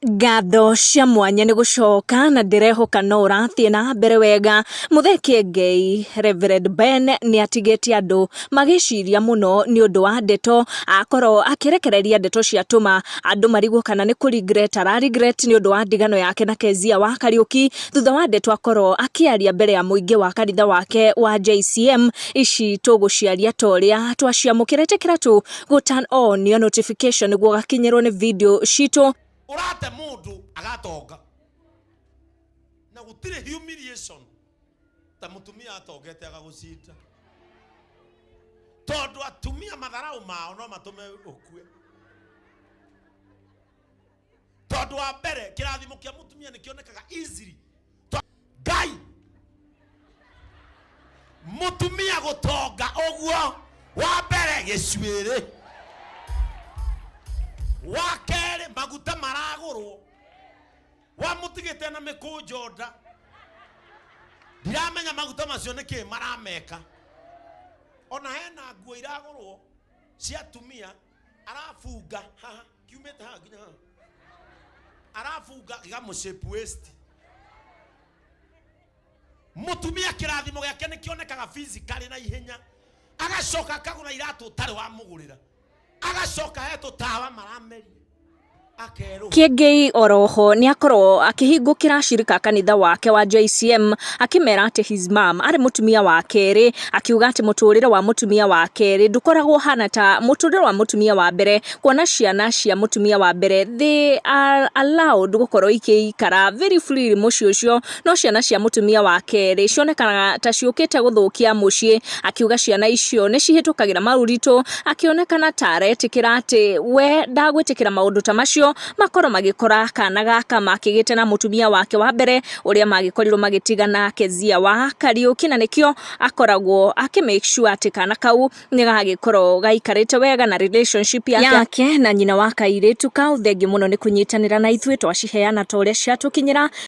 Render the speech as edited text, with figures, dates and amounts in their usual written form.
Ngatho cia mwanya nĩ gũcoka na ndĩrehoka no ũrathiĩ na mbere wega. Mũthee Kĩengei, Reverend Ben nĩ atigĩte andũ magĩciria mũno nĩ ũndũ wa ndeto akorwo akĩrekereria ndeto ciatũma andũ marigwo kana nĩ kũ regret ara regret nĩ ũndũ wa ndigano yake na Kezia wa Kariũki thutha wa ndeto akorwo akĩaria mbere ya mũingĩ wa kanitha wake wa JCM. Ici tũgũciaria ta ũrĩa twaciamũkĩra, ĩtĩkĩra tu gũ turn on your notification nĩguo ũgakinyĩrwo nĩ video citũ. Ũrate mũndũ agatonga na gũtirĩ humiliation ta mũtumia atongete agagũcinda, tondũ atumia matharau mao no matũme ũkue. Tondũ wa mbere, kĩrathimo kĩa mũtumia nĩ kĩonekaga easily. Ngai mũtumia gũtonga ũguo, wa mbere gĩcuĩrĩ, wa kerĩ maguta maragũrwo, wamũtigĩte na mĩkũnjo nda. Ndiramenya maguta macio nĩ kĩĩ marameka. Ona hena nguo iragũrwo cia atumia, arabunga haha, kiumĩte haha nginya haha, arabunga gĩkamũ waist. Mũtumia kĩrathimo gĩake nĩ kĩonekaga physically na ihenya. Agacoka akagũra iratũ ũtarĩ wamũgũrĩra, agacoka he tũtawa marameria, akerũha. Kĩengei oroho nĩ akorwo akĩhingũkĩra ashirika a kanitha wake wa JCM, akĩmera atĩ his mom arĩ mũtumia wa kerĩ, akiuga atĩ mũtũrĩre wa mũtumia wa kerĩ ndũkoragwo ũhana ta mũtũrĩre wa mũtumia wa mbere, kuona ciana cia mũtumia wa mbere they are allowed gũkorwo ikĩikara very freely mũciĩ ũcio, no ciana cia mũtumia wa kerĩ cionekaga ta ciũkĩte gũthũkia mũciĩ. Akiuga ciana icio nĩ cihĩtũkagĩra maũritũ, akĩonekana ta aretĩkĩra atĩ we ndagwĩtĩkĩra maũndũ ta macio makorwo magĩkora kana gaka makĩgĩte na mũtumia wake wa mbere ũrĩa magĩkorirwo magĩtigana, Kezia wa Kariũki, na nĩkĩo akoragwo akĩ make sure atĩ kana kau nĩ gagĩkorwo gaikarĩte wega na relationship yake na nyina wa kairĩtu kau. Thengiũ mũno nĩ kũnyitanĩra na ithuĩ, twaciheana ta ũrĩa ciatũkinyĩra.